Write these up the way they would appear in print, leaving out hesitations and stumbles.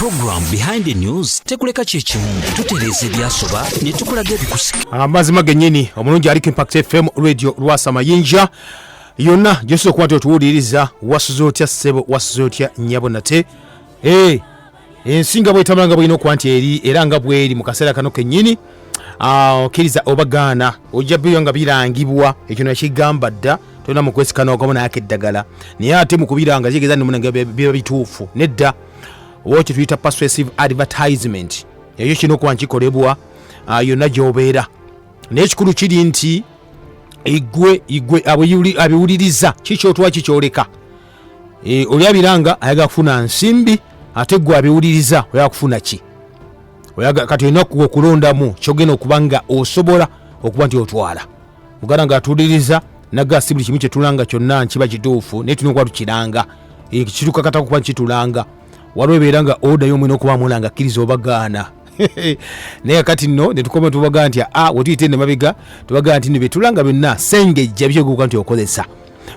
Program Behind the News tekuleka kyekimu, tutereeza ebyasoba ne tukulaga ebikusika. Amazima gennyini omulungi aliko Impact FM Radio Lwasa Mayinja yonna gyosobola okuba nti otuwuliriza. Wasuze otya ssebo? Wasuze otya nnyabo? Nate Eh, ensi nga bwetambula, nga bwelina okuba nti eri era nga bweri mu kaseera kano kennyini. Okkiriza oba gaana, ojja biyo nga birangibwa. Ekyo nakigamba dda, tolina mu kwesikana okamu naako eddagala, naye ate mu kubiranga kitegeeza nti biba bituufu nedda. Oba kye tuyita persuasive advertisement, ekyo kirina okuba nkikolebwa yonna gy'obeera. Naye ekikulu kiri nti igwe igwe abiwuliriza kikyotwa kikyoleka. Oli abiranga ayagala kufuna nsimbi, ate gwe abiwuliriza oyagala kufuna ki? Kati olina okulondamu kyogenda okuba nga osobola okuba nti otwala. Muganda nga atuwuliriza, naga si buli kimu kyetulanga kyonna nkiba kituufu, naye tulina okuba tukiranga. Kitukakatako kuba nkitulanga. Waliwo ebeera nga oda y'omwina okuba mulanga, kkiriza oba gaana. Naye kati nno netukoma tubaga nti a wetuyite nemabega tubaga nti no byetulanga byonna sengejja bikyoguka nti okozesa.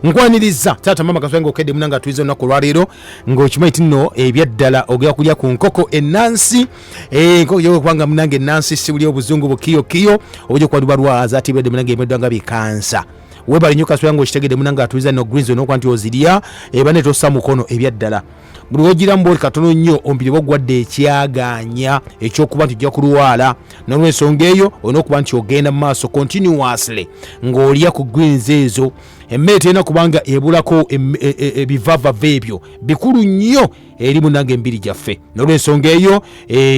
Nkwaniriza taata, mama, kasonga nga okedde muna nga tuliza olunaku olwaleero, ng'okimanyi ti nno ebyaddala ogenda kulya ku nkoko ennansi. Enkoko gyokuba kubanga munange ennansi si buli obuzungu bukiyokiyo obujja okuba lubalwaza, ate ebirwadde munange ebimeddwa nga bikansa. Webale nnyo kasonga ng'okitegedde muna nga atuliza no greens olina nti ozirya eba ne tossa mukono. Ebyaddala buli wogiramu bwoli katono nnyo, omubiri oba ogwadde ekyagaanya ekyokuba nti ojja kulwala. Nolwensonga eyo olina okuba nti ogenda mu maaso continuously ng'olya ku greens ezo. Emmere terina kubanga ebulako ebivavava, ebyo bikulu nnyo eri munange emibiri gyaffe. Nolwensonga eyo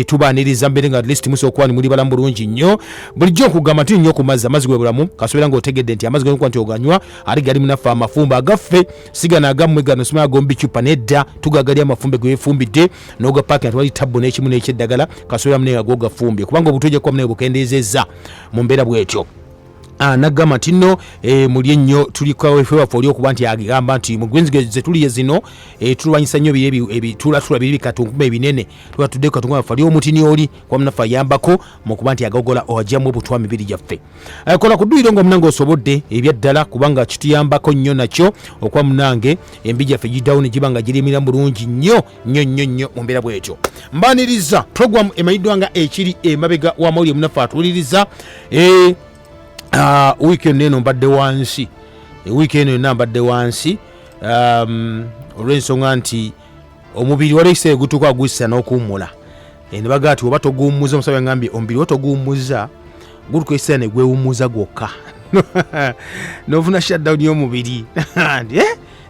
tubaniriza mbere nga at least musobola okuba muli balamu bulungi nnyo. Bulijjo nkugamba nti nnyo ku mazzi, amazzi gwe bulamu. Kasobola nga otegedde nti amazzi galina okuba nti oganywa, ate gali munaffe amafumbe agaffe, si gano agammwe gano simanyi ag'omubicupa, nedda. Tugagali amafumbe ge weefumbidde n'ogapaaki nga tewali tabbu n'ekimu n'ekyeddagala. Kasobola munange agogafumbye kubanga obutwa ojja kuba munange bukendeezezza mu mbeera bw'etyo. Nagamba nti nno mulye nnyo, tuli kaweefube waffe oli okuba nti agamba nti mu greens ze tuliye zino tulwanyisa nnyo biri ebitulatula biri bikatunkuma ebinene. Tuba tudde katunkuma waffe ali omutini oli kuba munaffe ayambako mu kuba nti agogola ajjamu obutwa mibiri gyaffe. Kola ku dduyiro nga munange osobodde ebyaddala, kubanga kituyambako nnyo nakyo okuba munange embi gyaffe giddawo ne giba nga girimira bulungi nnyo nnyo nnyo nnyo mu mbeera bwetyo. Mbaniriza program emanyiddwa nga Ekiri Emabega w'Amawulire. Munaffe atuwuliriza, wiiki yonna eno mbadde wansi. Wiiki eno yonna mbadde wansi olw'ensonga nti omubiri waliwo ekiseera egutuuka guyisa n'okuwummula. Ne bagaa ti oba toguwummuza, omusawo yangambye omubiri oba toguwummuza gutuuka ekiseera ne gwewummuza gwokka n'ofuna shutdown y'omubiri.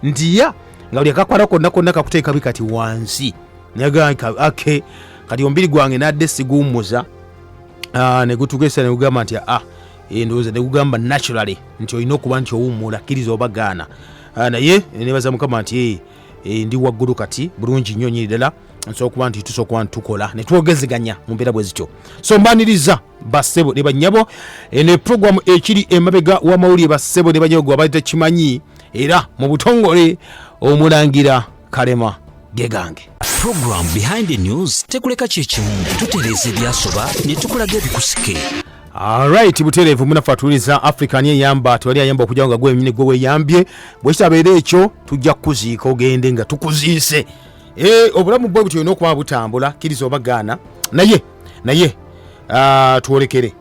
Nti ya nga buli akakwata konna konna kakuteeka bi kati wansi. Naye kati omubiri gwange nadde siguwummuza, ne gutuuka ekiseera ne gugamba nti ndowooza ne gugamba naturally nti olina okuba nti owummula, kkiriza oba gaana. Naye nebaza Mukama nti ndi waggulu kati bulungi nnyo nyini ddala, nsobola okuba nti tusobola okuba nti tukola ne twogezeganya mu mbeera bwe zityo. So mbaniriza bassebo ne bannyabo, eno eprogramu Ekiri Emabega w'Amawulire. Bassebo ne bannyabo, gwe abadde takimanyi, era mu butongole omulangira Kalema Gegange. Program Behind the News tekuleka kyekimu, tutereeza ebyasoba ne tukulaga ebikusike. Alright, butereevu munaffe atuwuliriza Africa, ani eyamba? Tewali ayamba okujjawo nga gwe nyini gwe weeyambye. Bwe kitabeera ekyo, tujja kukuziika ogende nga tukuziise. Obulamu bwe butyo olina okuba butambula, kkiriza oba gaana. Naye twolekere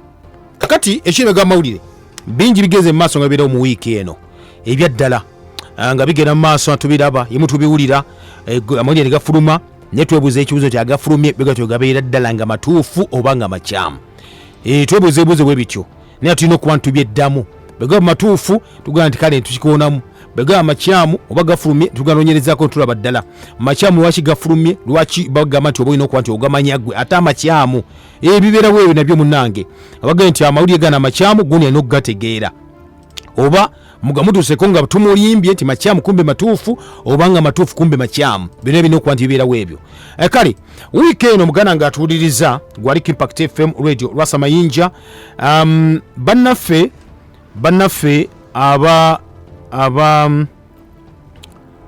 kakati ekirega amawulire bingi bigenze mu maaso nga bibeerawo mu wiiki eno. Ebyaddala nga bigenda mu maaso nga tubiraba yemu tubiwulira, amawulire ne gafuluma, naye twebuuza ekibuuzo nti agafulumye begatyo gabeera ddala nga matuufu oba nga makyamu? Twebuuza ebibuuzo bwe bityo, naye tulina okuba nti tubyeddamu. Bwe gaba matuufu tugamba nti kale tukikoonamu, bwe gaba makyamu oba gafulumye tuganoonyerezaako tulaba ddala makyamu, lwaki gafulumye, lwaki bagamba nti oba olina okuba nti ogamanya gwe ate amakyamu. Ebibeerawo ebyo nabyo munnange abagambye nti amawulire gano amakyamu gundi alina okugategeera, oba mugamutuuseko nga tumulimbye nti makyamu kumbe matuufu, oba nga matuufu kumbe makyamu. Byonna birina okuba nti bibeerawo ebyo. Kale wiiki eno muganda nga atuwuliriza gwaliko Impact FM Radio Lwasa Mayinja, bannaffe aba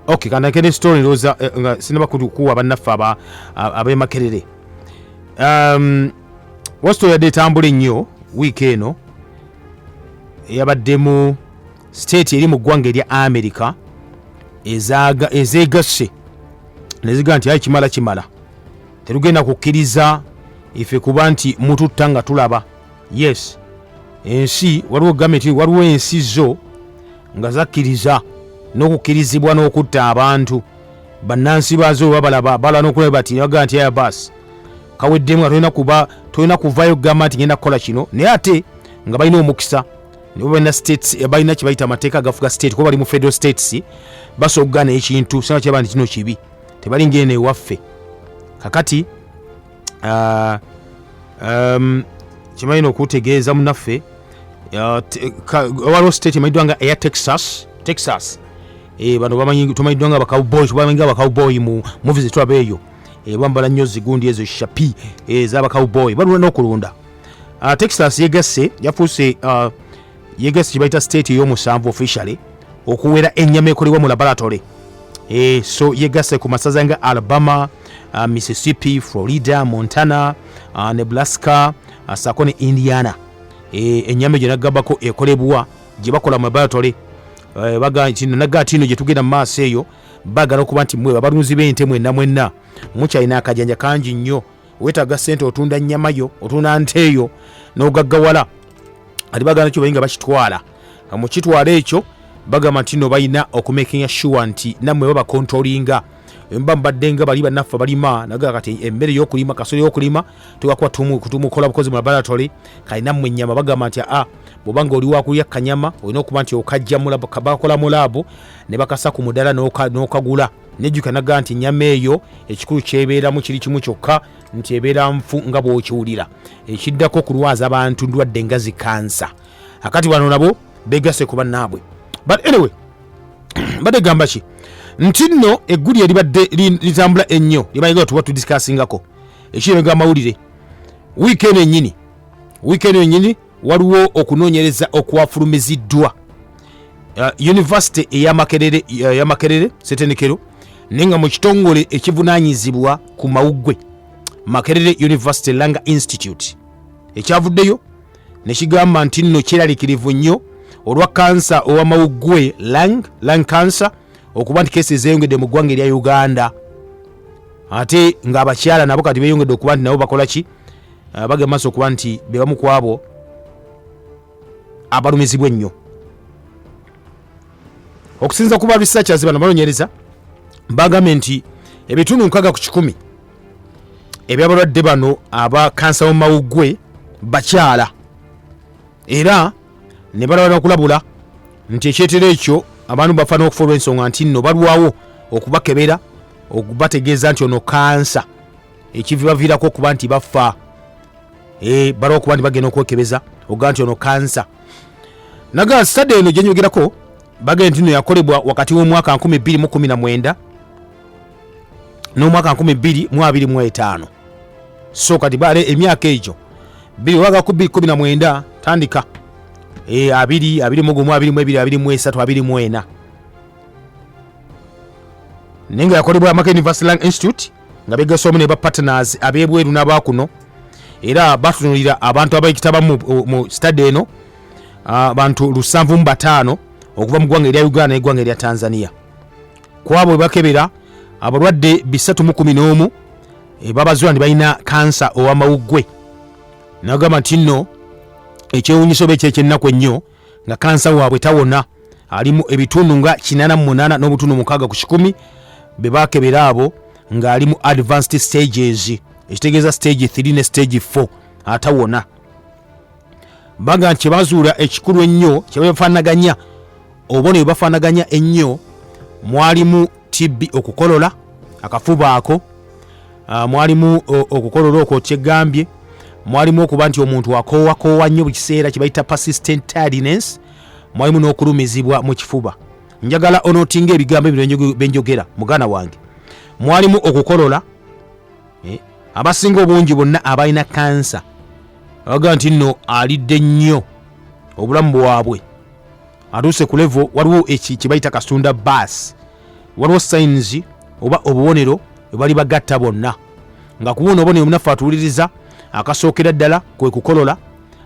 okay, kandakene story ndowooza nga sinaba kuwa bannaffe ab'e Makerere. Wasito yadde etambula ennyo wiiki eno yabaddemu state eri mu ggwanga erya America ezeegasse nezigaa nti ayi kimala kimala. Tetugenda kukkiriza ife kuba nti mututta nga tulaba. Yes, ensi waliwo gavumenti, waliwo ensi zo nga zakkiriza n'okukkirizibwa n'okutta abantu bannansi baazo bwe babalaba bala n'okulaba bati bagaa nti aya baasi kaweddemu, nga tolina kuba tolina kuvayo kugamba nti ngenda kukola kino. Naye ate nga balina omukisa nibo balina states, balina kye bayita amateeka agafuga state, kuba bali mu federal states, basobola okugaana ekintu singa kiraba nti kino kibi. Tebali ng'eno ewaffe. Kakati kimanyi okutegeeza munaffe, waliwo state emanyiddwa nga eya Texas. Texas, bano bamanyi, tumanyiddwa nga bacowboy, tubamanyi nga bacowboy mu movies zetulaba eyo. Bambala nnyo zigundi ezo shapi ez'abacowboy, balunda n'okulunda. Texas yegasse, yafuuse, yegasse kyebayita state ey'omusanvu officially okuwera ennyama ekolebwa mu laboratory. So yegasse ku masaza nga Alabama, Mississippi, Florida, Montana, Nebraska, saako ne Indiana. Ennyama egyo nagambako ekolebwa gye bakola mu laboratory. Baga nti naga nti ino gye tugenda mu maaso eyo, baagala okuba nti mwe abalunzi b'ente mwenna mwenna mukyalina akajanja kangi nnyo. Weetaaga ssente, otunda nnyama yo, otunda nte eyo n'ogaggawala. Ati bagamba kyo bayi nga bakitwala mu kitwalo ekyo, bagamba nti no balina okumakinga sure nti nammwe babakontrolinga. Mba mbadde nga bali bannaffe balima naga kati emmere y'okulima, kasolo y'okulima tugakuba tumukola bukozi mu laboratory. Kali nammwe ennyama bagamba nti aa, bw'oba nga oli wakulya kanyama olina okuba nti okajja mu bakola mu lab ne bakasa ku mudala n'okagula. Nejjuka naga nti ennyama eyo ekikulu kyebeeramu kiri kimu kyokka, nti ebeera nfu nga bw'okiwulira. Ekiddako okulwaza abantu ndwadde nga zikansa. Akati bano nabo begasse ku bannaabwe. But anyway, mbadde gamba ki nti nno egguli eribadde litambula ennyo libayiga tuba tudiscussingako ekiremega amawulire wiiki eno ennyini. Wiiki eno ennyini waliwo okunoonyereza okwafulumiziddwa University ey'Amakerere, ey'Amakerere Ssetendekero, naye nga mu kitongole ekivunaanyizibwa ku mawuggwe, Makerere University Lung Institute, ekyavuddeyo ne kigamba nti nno kyeralikirivu nnyo olwa kansa ow'amawuggwe, lung cancer, okuba nti kesi zeeyongedde mu ggwanga erya Uganda, ate ng'abakyala nabo kati beeyongedde okuba nti nabo bakola ki? Bagenda maaso okuba nti be bamu ku abo abalumizibwa ennyo. Okusinza ku ba researchers bano banoonyereza, bagambye nti ebitundu 60% ebyabalwadde bano aba kansa w'amawuggwe bakyala, era ne balaba n'okulabula nti ekyetero ekyo abantu bafa n'okufa olw'ensonga nti nno balwawo okubakebera, okubategeeza nti ono kansa, ekibaviirako okuba nti bafa. Balwa okuba nti bagenda okwekebeza okugaa nti ono kansa. Naga study eno gyenyogerako bagenda nti no yakolebwa wakati w'omwaka 2019 n'omwaka 2025. So kati bale emyaka egyo bbiri waga ku 2019 tandika, abiri abiri mu gumu, 22, 23, 24, naye nga yakolebwa Makerere University Lung Institute nga begasse wamu ne ba partners ab'ebweru n'abakuno, era batunulira abantu abayitaba mu study eno, abantu 75 okuva mu ggwanga erya Uganda n'eggwanga erya Tanzania. Kwabo bakebera abalwadde 311, babazuula nti balina kansa ow'amawuggwe. Nagamba nti nno ekyewunyisa oba ekyekyennaku ennyo nga kansa waabwe tawona, alimu ebitundu nga 88 n'obutundu 6 ku kikumi be bakebera abo ng'ali mu advanced stages, ekitegeeza stage 3 ne stage 4, atawona. Baga nti kyebazuula ekikulu ennyo kyebafaanaganya, obubonero bwe bafaanaganya ennyo, mwalimu TB, okukolola akafuba ako, mwalimu okukolola okwo kyegambye, mwalimu okuba nti omuntu akoowakoowa nnyo buli kiseera kye bayita persistent tiredness, mwalimu n'okulumizibwa mu kifuba. Njagala onotinga ebigambo ebyo byenjogera, muganda wange. Mwalimu okukolola, abasinga obungi bonna abalina kansa baga nti nno alidde nnyo obulamu bwabwe, atuuse ku level waliwo eki kye bayita kasunda baasi. Waliwo signs oba obubonero bwe bali bagatta bonna, nga ku buno obubonero, munaffe atuwuliriza, akasookera ddala kwe kukolola,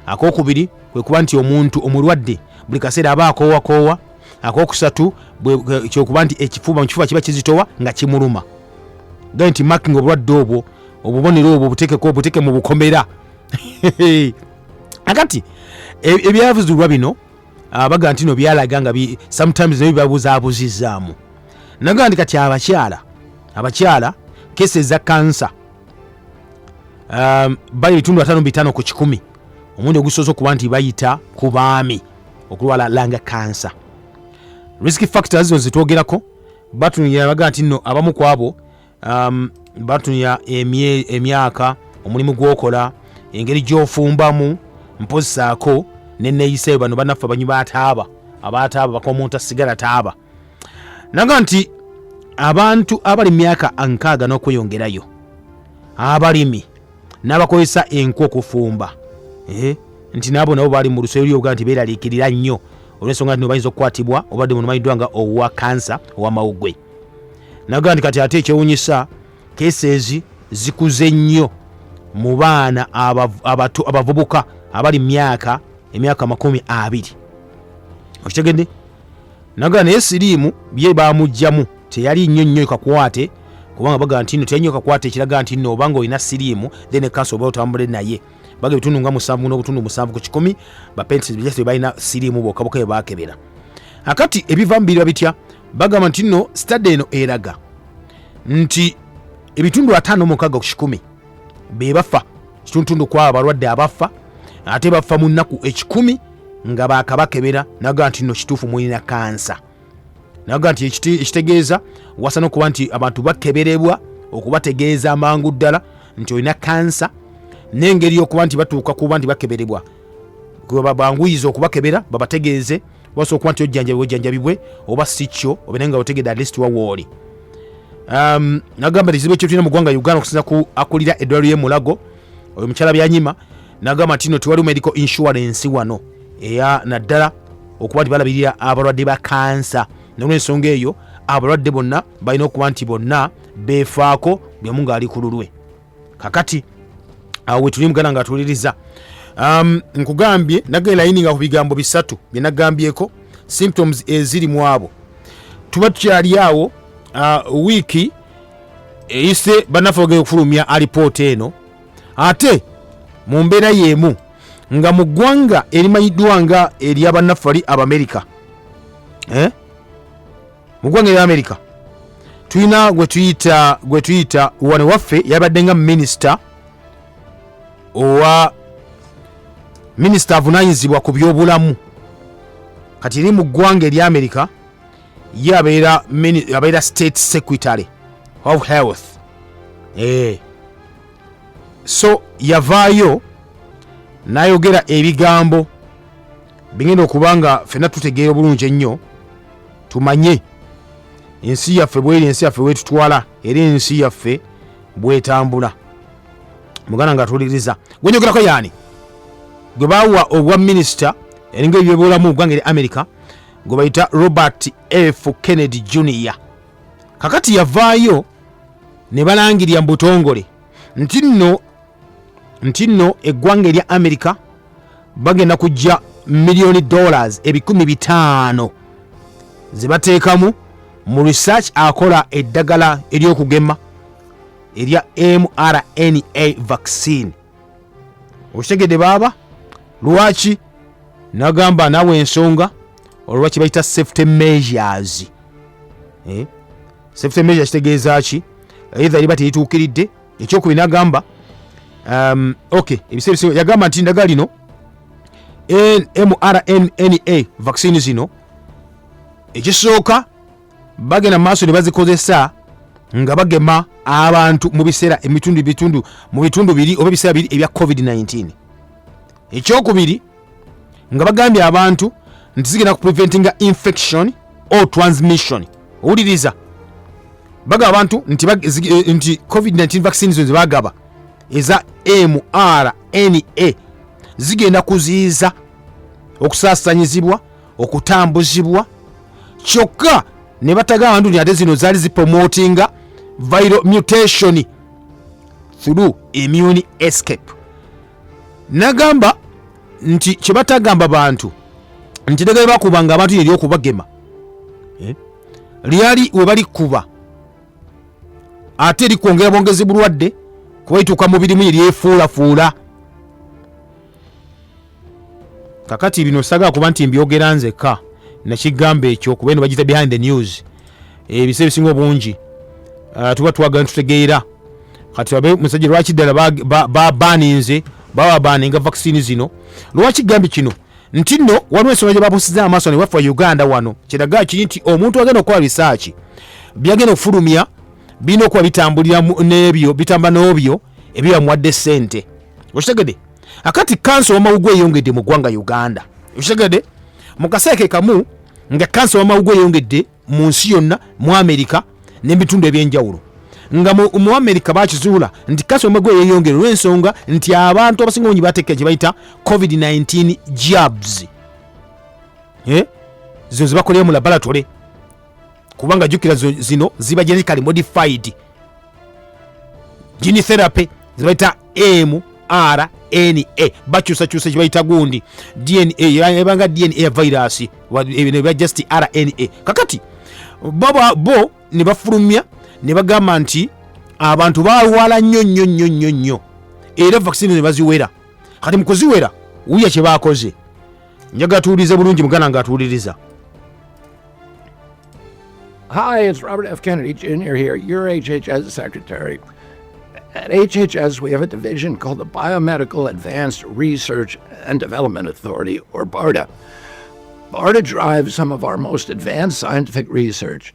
akokubiri kwe kuba nti omuntu omulwadde buli kaseera aba akoowakoowa, akokusatu kyekuba nti ekifuba, mu kifuba kiba kizitowa nga kimuluma. Gaye nti marking obulwadde obwo Obubonero obwo buteekeko, obuteeke mu bukomera. Akati ebyavuzulwa bino baga nti no byalaga nga sometimes nayo bibabuzaabuzizaamu. Naga nti kati abakyala kesi eza kansa bali ebitundu 55 ku kikumi omulundi ogusoose okuba nti bayita ku baami okulwala lung cancer. Risk factors zo zetwogerako, batunulira baga nti nno abamu ku abo batunulira emyaka, omulimu gwokola, engeri gy'ofumbamu, mpozisaako neneeyisayo. Bano bannaffe abanywi bataaba, abataaba bakomunta sigala taaba. Naga nti abantu abali mu myaka 60 n'okweyongerayo, abalimi n'abakozesa enku okufumba, nti nabo nabo bali mu lusoyi lyoga nti beeraliikirira nnyo olw'ensonga nti no bayinza okukwatibwa obadde buno manyiddwa nga owa kansa ow'amawuggwe. Naga nti kati ate ekyewunyisa, cases zikuze nnyo mu baana abato, abavubuka abali mu emyaka 20. Okitegedde? Naga naye siriimu bye bamugjamu teyali nnyo nnyo kakwate, kubanga baga nti nno teyali nnyo kakwate. Ekiraga nti nno obanga olina siriimu then kansa oba otambule naye, baga ebitundu nga 7.7 ku kikumi bapenti balina siriimu bokka bokka bebakebera. Akati ebiva mu biriba bitya? Bagamba nti nno study eno eraga nti ebitundu 56 ku kikumi be bafa kitundutundu ku abo abalwadde abafa, ate bafa mu nnaku 100 nga bakabakebera. Naga nti nno kituufu mulina kansa. Naga nti ekitegeeza wasana okuba nti abantu bakeberebwa okubategeeza amangu ddala nti olina kansa, n'engeri y'okuba nti batuuka kuba nti bakeberebwa banguyiza okubakebera babategeeze, basobola okuba nti ojjanjabibwe ojjanjabibwe oba si kyo obeere nga otegedde at least wawooli. Nagamba ekizibu ekyo tulina mu ggwanga Uganda, okusinza ku akulira eddwaliro y'e Mulago, oyo mukyala Byanyima, nagamba nti no tewaliwo medical insurance wano eya naddala okuba nti balabirira abalwadde ba kansa. Nolwensonga eyo abalwadde bonna balina okuba nti bonna beefaako buli omu ng'ali ku lulwe. Kakati awo wetuli, muganda nga atuwuliriza, nkugambye nagenda layini nga ku bigambo bisatu bye nagambyeko symptoms eziri mu abo. Tuba tukyali awo, wiiki eyise bannaffe bagenda okufulumya alipoota eno, ate mu mbeera y'emu nga mu ggwanga erimanyiddwa nga eryabannaffe bali Abamerika, eh? Mu ggwanga erya Amerika tulina gwe tuyita wano waffe yabadde nga minisita owa minisita avunanyizibwa ku byobulamu. Kati eri mu ggwanga erya Amerika ye abeera state secretary of health. So yavaayo n'ayogera ebigambo bigenda okuba nga ffenna tutegeera obulungi ennyo, tumanye ensi yaffe bweri, ensi yaffe bwetutwala, era ensi yaffe bwetambula. Muganda nga tuwuliriza, gwenyogerako yaani gwe bawa obwa minisita eringa ebyobulamu mu ggwanga eri America, gwe bayita Robert F Kennedy Jr. Kakati yavaayo ne balangirira mu butongole nti nno eggwanga erya America bagenda kujja miliyoni dollars 500 ze bateekamu mu research akola eddagala eryokugema erya mRNA vaccine. Okitegedde baaba? Lwaki? Nagamba naawe ensonga olwaki bayita safety measures. Safety measures kitegeeza ki? Either liba terituukiridde. Ekyokubiri nagamba ok, ebiseera ebisinga yagamba nti endagala lino mRNA vaccine zino, ekisooka bagenda mu maaso ne bazikozesa nga bagema abantu mu biseera emitundu bitundu mu bitundu biri oba ebiseera biri ebya COVID-19. Ekyokubiri nga bagambye abantu nti zigenda ku preventinga infection or transmission. Owuliriza, bagamba abantu nti, nti COVID-19 vaccine zino zebagaba eza mRNA zigenda kuziyiza okusaasanyizibwa, okutambuzibwa, kyokka ne batagamba abantu nti ate zino zaali zipromotinga viral mutation through immune escape. Nagamba nti kyebatagamba bantu nti ddagala bakubanga abantu eryokubagema, eh? Lyali we balikuba ate likwongera bwongezi bulwadde. Kuba ituuka mubirimu eryefuulafuula. Kakati bino sagala kuba nti mbyogera nzekka, nakigamba ekyo kuba eno bagita Behind the News. Ebiseera ebisinga obungi tuba twagala tutegeera. Kati abe musajja, lwaki ddala babaninze, bababaninga vaccine zino? Lwaki gambye kino nti nno waliwo ensonga gye babusiza amaaso ne waffe Uganda wano. Kiraga kiri nti omuntu agenda okukola research, byagenda okufulumya birina okuba bitambulira n'ebyo bitamba n'obyo ebyo bamuwadde ssente. Okitegedde? Akati kansa wamawugwe eyongedde mu ggwanga Uganda. Okitegedde? Mu kaseera ke kamu nga kansa wamawugwe eyongedde mu nsi yonna, mu Amerika n'ebitundu ebyenjawulo, nga mu Amerika bakizuula nti kansa wamawugwe yeyongera olw'ensonga nti abantu abasinga obungi bateeka kye bayita COVID-19 jabs, zino zebakolera mu laboratory, kubanga jjukira zino ziba genetically modified gene therapy, zebayita mRNA. Bakyusakyusa kyebayita gundi DNA, ebanga DNA ya virus eba just RNA. Kakati baba bo ne bafulumya ne bagamba nti abantu balwala nnyo nnyo nnyo nnyo nnyo, era vaccine ne baziwera. Kati mu kuziwera, wuya kye bakoze. Njagala tuwulirize bulungi, muganda nga atuwuliriza. Hi, it's Robert F. Kennedy Jr. here, your HHS Secretary. At HHS, we have a division called the Biomedical Advanced Research and Development Authority, or BARDA. BARDA drives some of our most advanced scientific research.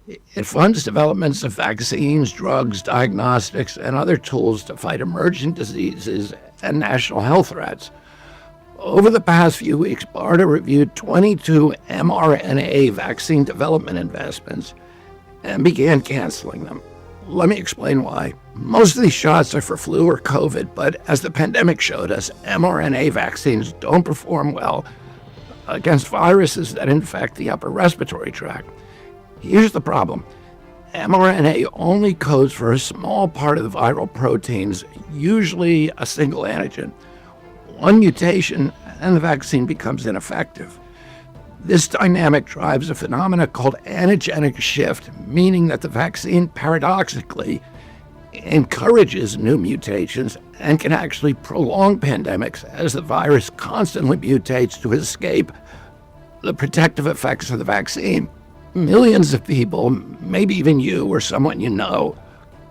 It funds developments of vaccines, drugs, diagnostics, and other tools to fight emerging diseases and national health threats. Over the past few weeks, BARDA reviewed 22 mRNA vaccine development investments and began canceling them. Let me explain why. Most of these shots are for flu or COVID, but as the pandemic showed us, mRNA vaccines don't perform well against viruses that infect the upper respiratory tract. Here's the problem: mRNA only codes for a small part of the viral proteins, usually a single antigen. One mutation and the vaccine becomes ineffective. This dynamic drives a phenomena called antigenic shift, meaning that the vaccine paradoxically encourages new mutations and can actually prolong pandemics as the virus constantly mutates to escape the protective effects of the vaccine. Millions of people, maybe even you or someone you know,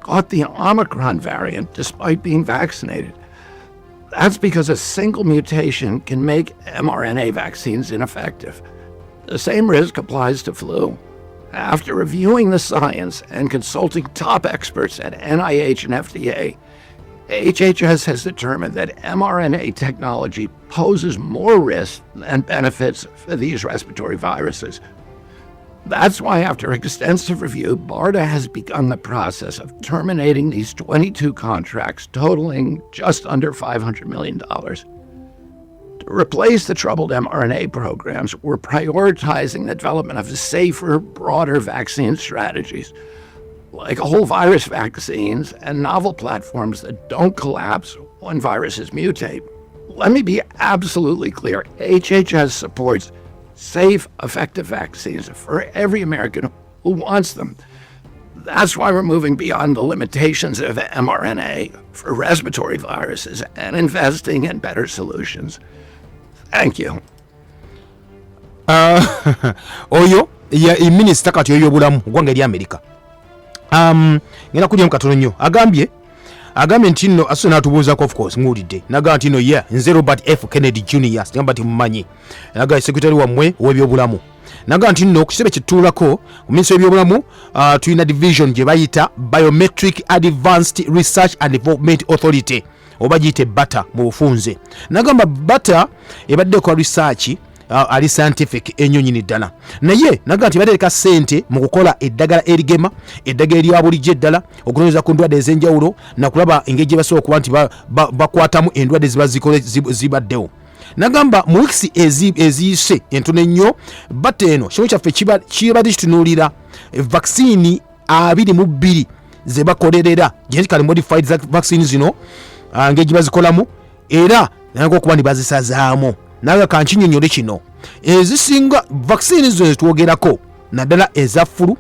caught the Omicron variant despite being vaccinated. That's because a single mutation can make mRNA vaccines ineffective. The same risk applies to flu. After reviewing the science and consulting top experts at NIH and FDA, HHS has determined that mRNA technology poses more risk than benefits for these respiratory viruses. That's why, after extensive review, BARDA has begun the process of terminating these 22 contracts totaling just under $500 million. To replace the troubled mRNA programs, we're prioritizing the development of safer, broader vaccine strategies, like whole virus vaccines and novel platforms that don't collapse when viruses mutate. Let me be absolutely clear: HHS supports safe, effective vaccines for every American who wants them. That's why we're moving beyond the limitations of mRNA for respiratory viruses and investing in better solutions. Thank you. Oyo ye minisita kati oy'obulamu mu ggwanga erya Amerika. Ngenda kulyamu katono nnyo. Agambye nti nno asose n'atubuuzako, of course nguwulidde, nagamba nti no ye nze Robert F Kennedy Jr, sigamba nti mumanyi, nagamba secretary wammwe ow'ebyobulamu, nagamba nti nno ku kitebe kyetutuulako mu minisitule y'ebyobulamu, tulina division gye bayita Biometric Advanced Research and Development Authority, oba giyite BARDA mu bufunze. Nagamba BARDA ebadde ekola research ali scientific ennyo nyini ddala, naye nagamba nti batereka ssente mu kukola eddagala erigema, eddagala erya bulijjo eddala, okunoonyeza ku ndwadde ez'enjawulo nakulaba engeri gye basobola okuba nti bakwatamu endwadde ziba zibaddewo. Nagamba mu wiikisi eziyise entono ennyo, BARDA eno kimu kyaffe kibadde kitunuulira vaccine 22 ze bakolerera, genetically modified vaccine zino, ngeri gye bazikolamu, era nanga okuba ne bazisazaamu. Naga kankinyonyole kino: ezisinga vaccine zino zetwogerako, naddala eza flu,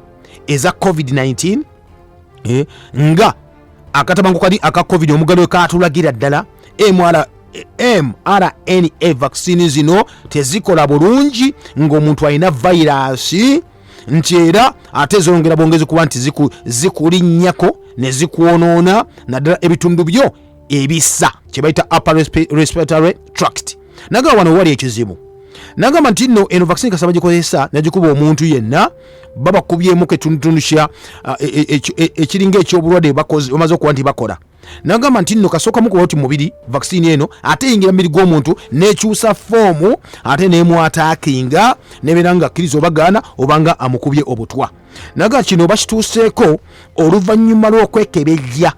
eza COVID-19, nga Akatabanguko kali aka COVID omuggalo katulagira ddala mrna vaccine zino tezikola bulungi ng'omuntu alina vayiraasi, nti era ate zongera bwongezi kuba nti zikulinnyako ne zikwonoona, naddala ebitundu byo ebisa kye bayita upper respiratory tract. Nagamba wano wali ekizibu, nagamba nti nno eno vaccine kasaba gikozesa nagikuba omuntu yenna babakubyemu ketundutundu kya ekiringa ekyobulwadde bamaze okuba nti bakola. Nagamba nti nno kasooka mukuba oti mubiri vaccine eno ate eyingira mubiri gw'omuntu nekyusa foomu ate nemwataakinga nebeera nga akkiriza obagaana obanga amukubye obutwa. Nagamba kino bakituuseeko oluvannyuma lw'okwekebejja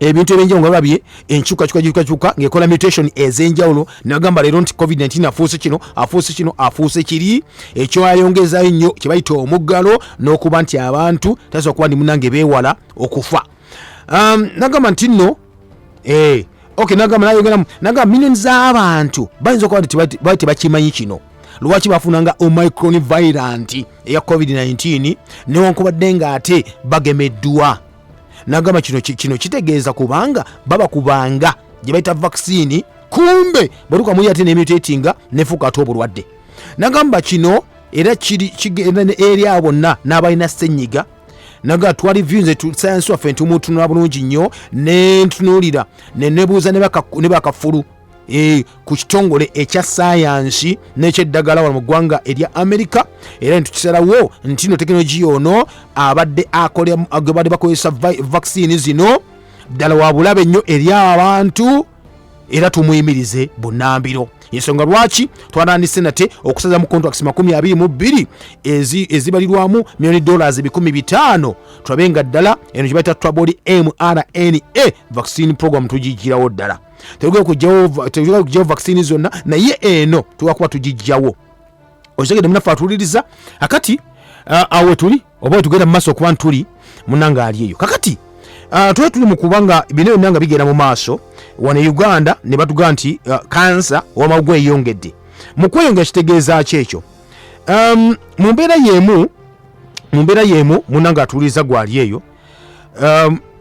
ebintu ebyenjawulo nga balabye enkyukakyuka ng'ekola mutation ez'enjawulo. Nagamba leero nti COVID-19 afuuse kino, afuuse kino, afuuse kiri, ekyayongezayo nnyo kye bayita omuggalo n'okuba nti abantu tasobola kuba ndi munange beewala okufa. Nagamba nti nno okay, nagamba nayongeramu nagamba millioni z'abantu bayinza okuba nti bali tebakimanyi kino lwaki bafunanga Omicron variant eya COVID-19 newankubadde ng'ate bagemeddwa. Nagamba kino kitegeeza kubanga babakubanga gye bayita vaccine, kumbe bwetuka muli ate nemutatinga nefuuka ate obulwadde. Nagamba kino era kiri kigenda eri abo bonna n'abalina ssenyiga. Naga twali views sayansi waffe ntumutunula bulungi nnyo nentunuulira nenebuuza ne bakafulu ku kitongole ekya sayansi n'ekyeddagala wano mu ggwanga erya Amerika, era netukisalawo nti no tekinologiya ono abadde akola gwe badde bakozesa vaccine zino ddala wa bulabe nnyo eri abantu, era tumuyimirize bunnambiro. Ensonga lwaki twatandise nate okusaza mu contracts 22 ezibalirwamu million dollars 500,000, tulabe nga ddala eno gye bayita troubled mRNA vaccine program tugigirawo ddala. Tetugenda kugyawo vaccine zonna, naye eno tugenda kuba tugijjawo. Okitegedde munaffe atuwuliriza? Akati awo wetuli oba wetugenda mu maaso okuba ntuli munanga ali eyo kakati tuli tuli mu kuba nga bino byonna nga bigenda mu maaso wano e Uganda ne batugaa nti kansa owamawuggwe eyongedde mu kweyongera. Kitegeeza ki ekyo? Mu mbeera y'emu munanga atuwuliriza gwali eyo,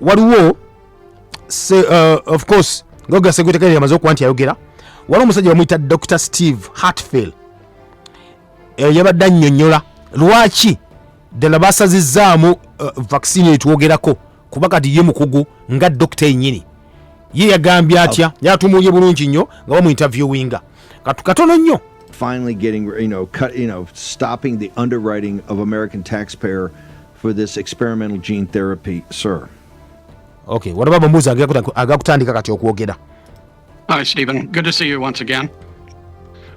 waliwo of course ngoga secretary yamaze okuba nti ayogera, waliwo omusajja bamuyita Dr Steve Hatfill, yabadde annyonnyola lwaki ddala basazizzaamu vaccine etwogerako, kuba kati ye mukugu nga dokita yennyini. Ye yagambye atya? Yatumuulye bulungi nnyo nga bamuinterviewinga katu katono nnyo. Finally getting, cut, stopping the underwriting of American taxpayer for this experimental gene therapy, sir. Okay, waliwo abamubuuzi agakutandika kati okwogera. Hi, Stephen. Good to see you once again.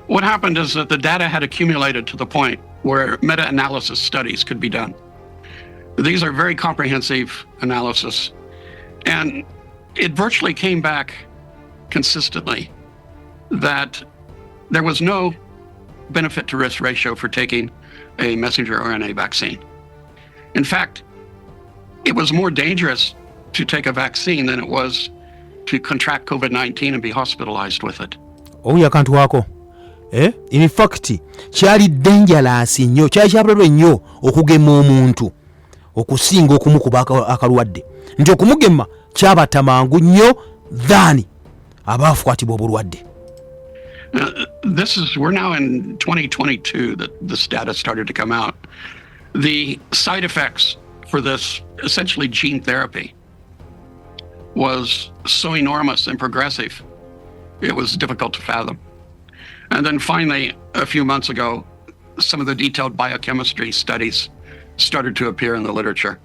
What happened is that the data had accumulated to the point where meta analysis studies could be done. These are very comprehensive analysis, and it virtually came back consistently that there was no benefit to risk ratio for taking a messenger RNA vaccine. In fact, it was more dangerous to take a vaccine than it was to contract COVID 19 and be hospitalized with it. Owulira akantu ako, eh? In fact kyali dangerous nnyo, kyali kyabulabe nnyo okugema omuntu okusinga okumukuba akalwadde, nti okumugema kyabata mangu nnyo than abaakwatibwa obulwadde. Now, we're now in 2022 that this data started to come out. The side effects for this essentially gene therapy was so enormous and progressive, it was difficult to fathom. And then finally, a few months ago, some of the detailed biochemistry studies started to appear in the literature.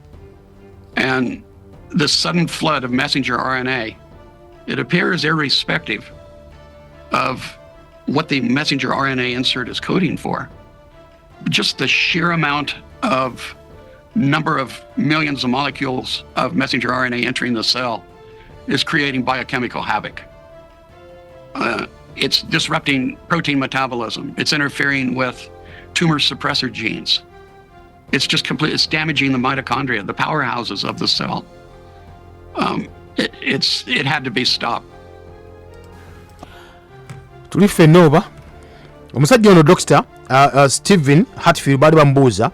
And this sudden flood of messenger RNA, it appears irrespective of what the messenger RNA insert is coding for. Just the sheer amount of number of millions of molecules of messenger RNA entering the cell is creating biochemical havoc. It's disrupting protein metabolism. It's interfering with tumor suppressor genes. It's just complete. It's damaging the mitochondria, the powerhouses of the cell. It had to be stopped. Tuli ffenna oba omusajja ono Dr Stephen Hatfield baali bamubuuza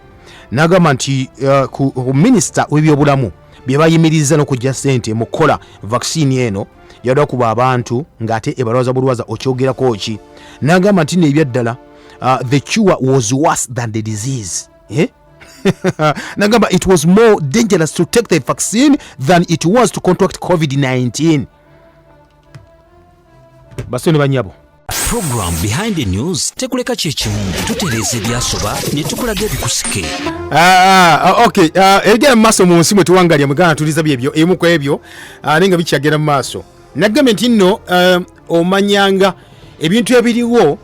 n'agamba nti ku minisita w'ebyobulamu Bye bayimiriza n'okujja ssente mu kukola vaccine eno yadda kuba abantu ng'ate ebalwaza bulwaza. Okyogerako ki? N'agamba nti neebyaddala the cure was worse than the disease, eh? Nagamba it was more dangerous to take the vaccine than it was to contract COVID-19. Bassebo ne banyabo. Program Behind the News tekuleka kyekimu, tutereeza ebyasoba ne tukulaga ebikusike. Ah, ah, okay, ebigenda mu maaso mu nsi mwe tuwangalya mugana tuliza byebyo ebimu ku ebyo, naye nga bikyagenda mu maaso. Nagambye nti nno omanyanga ebintu ebiriwo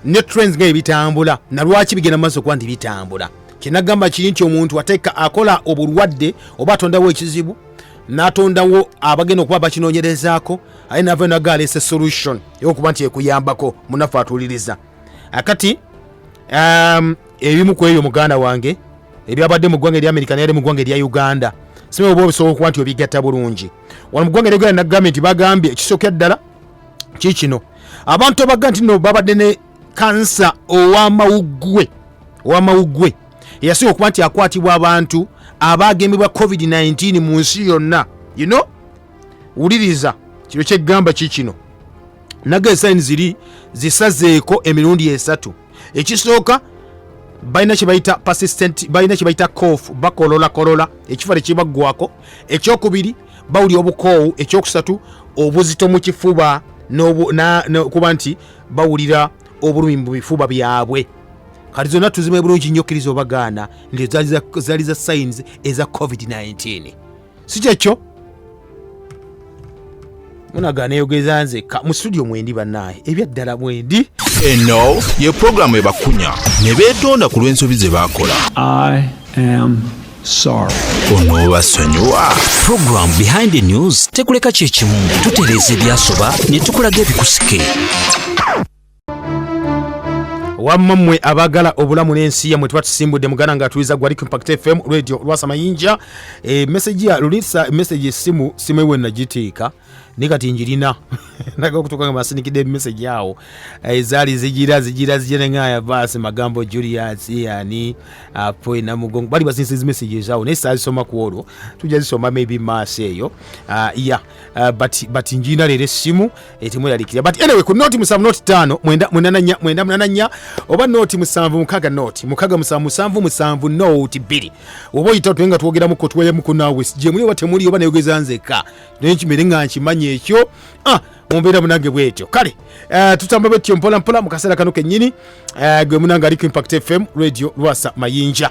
ne trends nga ebitambula nalwaki bigenda mu maaso kuba nti bitambula. Kyenagamba kiri nti omuntu ateeka akola obulwadde oba atondawo ekizibu, n'atondawo abagenda okuba bakinoonyerezaako, aye nava naga aleese solution eyokuba nti ekuyambako. Munaffe atuuliriza akati, ebimu ku ebyo muganda wange ebyabadde mu ggwanga erya Amerika neyali mu ggwanga erya Uganda, simanyi oba obisobola okuba nti obigatta bulungi. Wano mu ggwanga erya Uganda nagambye nti bagambye ekisookera ddala kikino: abantu abaga nti no babadde ne kansa ow'amawuggwe eyasinga okuba nti akwatibwa abantu abagemebwa COVID-19 mu nsi yonna. Wuliriza kino kyeggamba kikino, naga esayini ziri zisazeeko emirundi esatu. Ekisooka, balina kyebayita persistent, balina kyebayita cough, bakolola kolola, ekifa tekibaggwako. Ekyokubiri, bawulira obukoowu. Ekyokusatu, obuzito mu kifuba kuba nti bawulira obulumi mu bifuba byabwe. Kati zonna tuzime bulungi nnyo, kkiriza obagaana nti zaali za signs eza COVID-19, si kyekyo? Munaga neyogeza nzekka mu studio mwendi, bannaaye, ebyaddala mwendi. Eno ye pulogulaamu ebakunya ne beetonda ku lw'ensobi ze baakola. I am sorry. Onoobasonyiwa. Program Behind the News tekuleka kyekimu, tutereeza ebyasoba ne tukulaga ebikusike. Wamma mmwe abaagala obulamu n'ensi yammwe, tuba tusimbudde. Muganda nga atuliza gwali ku Impact FM Radio Lwasa Mayinja. Message ya lulisa message essimu simu ewe nagiteeka naye kati njirina naga okutuuka nga basinikidde message awo. Zaali zigira zigira zigira ngaya baasi magambo Julius yani apo Namugongo bali basinise zi messages awo, naye saazisoma ku olwo, tujja zisoma maybe maaso eyo. Yeah, but njirina leero essimu etemweralikira. But anyway, ku 070 05 9 8 9 84 oba 076 0 6 7 7 7 02 oba oyita tuye nga twogeramuko, tuweyemuko naawe gye muli oba temuli oba neyogeza nzekka, naye nkimere nga nkimanyi ekyo. Mumbeera munange bwetyo. Kale, tutamba bwetyo mpola mpola mu kaseera kano kennyini. Gwe munange ali ku Impact FM Radio Lwasa Mayinja.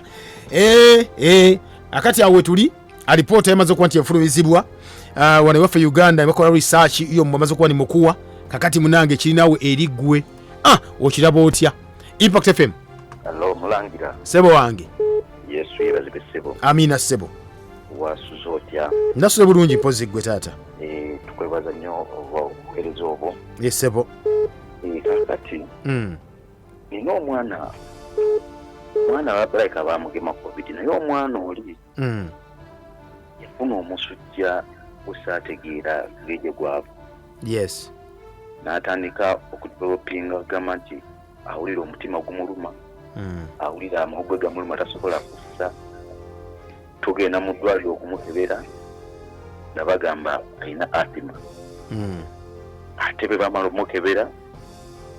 Akati awo wetuli, alipoota yamaze okuba nti efulumizibwa wano ewaffe Uganda, bakola research yo bamaze okuba ni mukuwa. Kakati munange kirinawe eriggwe, okiraba otya? Impact FM. Alo, mulangira. Sebo wange. Yesu yeebazibwe, ssebo. Amiina, ssebo. Wasuze otya? Nasuze bulungi, mpozi gwe taata? Tukwebaza nnyo obuweereza obwo. Ye ssebo. Kakati nina omwana, omwana babalika bamugema COVID, naye omwana oli yafuna omusujja gusaategeera ngeri gye gwava. N'atandika okudevelopinga kugamba nti awulira omutima gumuluma, awulira amawuggwe gamuluma, tasobola kussa. Tugenda mu ddwaliro okumukebera nga bagamba alina asthma. Ate bwe bamala omukebera